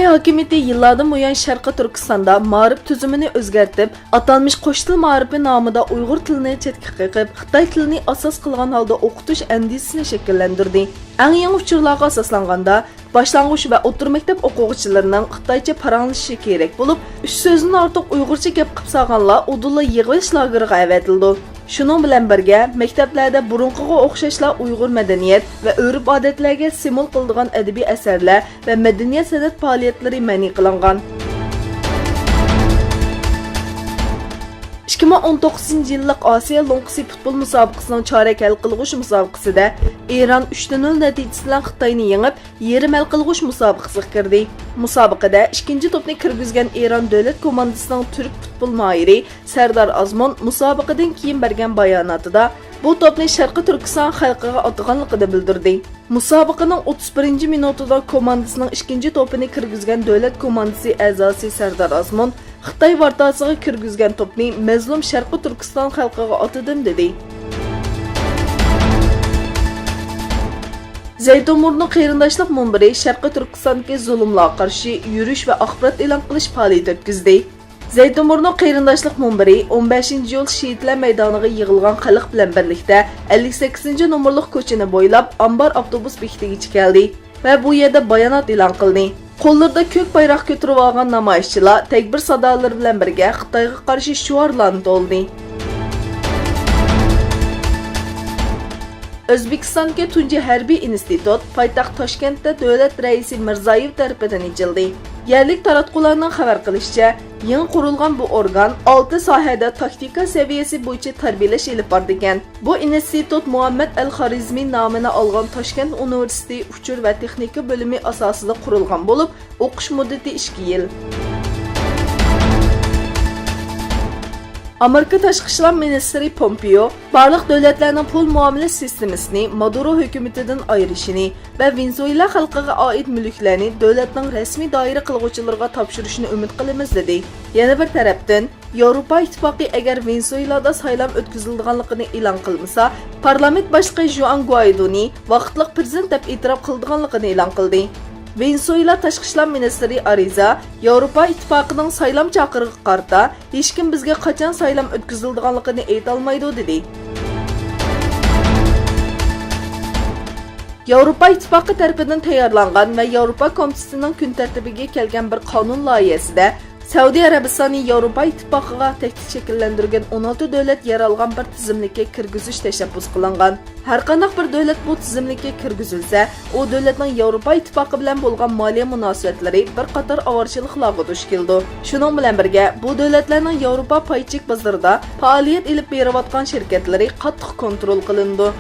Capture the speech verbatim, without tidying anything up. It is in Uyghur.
ھاكىمىيىتى يىللاردىن بۇيان شەرقىي تۈركىستاندا مائارىپ تۈزۈمىنى ئۆزگەرتىپ، ئاتالمىش قوش تىل مائارىپى نامىدا ئۇيغۇر تىلىنى چەتكە قېقىپ، خىتاي تىلىنى ئاساس قىلغان ھالدا ئوقۇتۇش ئەندىزىسىنى شەكىللەندۈردى. ئەڭ يېڭى ئۇچۇرلارغا ئاساسلانغاندا، باشلانغۇچ ۋە ئوتتۇرا مەكتەپ ئوقۇغۇچىلىرىنىڭ خىتايچە پاراڭلىشىشى كېرەك بولۇپ، ئۈچ سۆزدىن ئارتۇق ئۇيغۇرچە گەپ قىلىپ سالغانلار ئۇدۇللا يىغىۋېلىش لاگېرىغا ئەۋەتىلىدۇ. شۇنىڭ بىلەن بىرگە، مەكتەپلەردە بۇرۇنقىغا ئوخشاشلا ئۇيغۇر مەدەنىيەت ۋە ئۆرپ-ئادەتلەرگە سىمۋول قىلىدىغان ئەدەبىي ئەسەرلەر ۋە مەدەنىيەت سەنئەت پائالىيەتلىرى مەنئى قىلىنغان. ئىككى مىڭ ئون توققۇزىنچى يىللىق ئاسىيا لوڭقىسى پۇتبول مۇسابىقىسىنىڭ چارەك ھەل قىلغۇچ مۇسابىقىسىدە ئىران ئۈچ نۆل نەتىجىسى بىلەن خىتاينى يېڭىپ، يېرىم ھەل قىلغۇچ مۇسابىقىسىگە كىردى. مۇسابىقىدە ئىككىنچى توپنى كىرگۈزگەن ئىران دۆلەت كوماندىسىنىڭ تۈرك پۇتبول ماھىرى سەردار ئازمۇن مۇسابىقىدىن كېيىن بەرگەن باياناتىدا، بۇ توپنى شەرقىي تۈركىستان خەلقىگە ئاتىغانلىقىنى بىلدۈردى. مۇسابىقىنىڭ ئوتتۇز بىرىنچى مىنۇتىدا كوماندىسىنىڭ ئىككىنچى توپىنى كىرگۈزگەن دۆلەت كوماندىسى ئەزاسى سەردار ئازمۇن، خىتاي ۋارتاسىغا كىرگۈزگەن توپنى مەزلۇم شەرقىي تۈركىستان خەلقىگە ئاتىدىم، دېدى. زەيتۇنبۇرنۇ قېرىنداشلىق مۇنبىرى شەرقىي تۈركىستاندىكى زۇلۇملارغا قارشى يۈرۈش ۋە ئاخبارات ئېلان قىلىش پائالىيىتى ئۆتكۈزدى. زەيتۇنبۇرنۇ قېرىنداشلىق مۇنبىرى ئون بەشىنچى ئىيۇل شېھىتلەر مەيدانىغا يىغىلغان خەلق بىلەن بىرلىكتە ئەللىك سەككىزىنچى نومۇرلۇق كوچىنى بويلاپ، ئامبار ئاپتوبۇس بېكىتىگىچە كەلدى ۋە بۇ يەردە بايانات ئېلان قىلدى. قوللىرىدا كۆك بايراق كۆتۈرۈۋالغان نامايىشچىلار تەكبىر سادالىرى بىلەن بىرگە خىتايغا قارشى شوئارلارنى توۋلىدى. ئۆزبېكىستاندىكى تۇنجى ھەربىي ئىنستىتۇت پايتەخت تاشكەنتتە دۆلەت رەئىسى مىرزىيېۋ تەرىپىدىن ئېچىلدى. يەرلىك تاراتقۇلارنىڭ خەۋەر قىلىشىچە، يېڭى قۇرۇلغان بۇ ئورگان ئالتە ساھەدە تاكتىكا سەۋىيەسى بويىچە تەربىيەلەش ئېلىپ بارىدىكەن. بۇ ئىنستىتۇت مۇھەممەد ئەل خارىزمى نامىنى ئالغان تاشكەنت ئۇنىۋېرسىتېتى ئۇچۇر ۋە تېخنىكا بۆلۈمى ئاساسىدا قۇرۇلغان بولۇپ، ئوقۇش مۇددىتى ئىككى يىل. ئامېرىكا تاشقى ئىشلار مىنىستىرى پومپېئو بارلىق دۆلەتلەرنىڭ پۇل مۇئامىلە سىستېمىسىنى مادۇرو ھۆكۈمىتىدىن ئايرىشىنى ۋە ۋېنېزۇېلا خەلقىگە ئائىت مۈلۈكلەرنى دۆلەتنىڭ رەسمىي دائىرە قىلغۇچىلىرىغا تاپشۇرۇشىنى ئۈمىد قىلىمىز، دېدى. يەنە بىر تەرەپتىن، ياۋروپا ئىتتىپاقى ئەگەر ۋېنېزۇېلادا سايلام ئۆتكۈزۈلىدىغانلىقىنى ئېلان قىلمىسا، پارلامېنت باشلىقى ژۇئان گۇئايدونى ۋاقىتلىق پىرېزىدېنت دەپ ئېتىراپ قىلىدىغانلىقىنى ئېلان قىلدى. ۋېنېزۇېلا تاشقى ئىشلار مىنىستىرى ئارېزا ياۋروپا ئىتتىپاقىنىڭ سايلام چاقىرىقىغا قارىتا، ھېچكىم بىزگە قاچان سايلام ئۆتكۈزۈلىدىغانلىقىنى ئېيتالمايدۇ، دېدى. ياۋروپا ئىتتىپاقى تەرىپىدىن تەييارلانغان ۋە ياۋروپا كومىتېتىنىڭ كۈن تەرتىپىگە كەلگەن بىر قانۇن لايىھەسىدە، سەئۇدى ئەرەبىستانى ياۋروپا ئىتتىپاقىغا تەھدىت شەكىللەندۈرگەن ئون ئالتە دۆلەت يەر ئالغان بىر تىزىملىككە كىرگۈزۈش تەشەببۇس قىلىنغان. ھەرقانداق بىر دۆلەت بۇ تىزىملىككە كىرگۈزۈلسە، ئۇ دۆلەتنىڭ ياۋروپا ئىتتىپاقى بىلەن بولغان مالىيە مۇناسىۋەتلىرى بىر قاتار ئاۋارىچىلىقلارغا دۇچ كېلىدۇ. شۇنىڭ بىلەن بىرگە، بۇ دۆلەتلەرنىڭ ياۋروپا پاي چېك بازىرىدا پائالىيەت ئېلىپ بېرىۋاتقان شىركەتلىرى قاتتىق كونترول قىلىنىدۇ.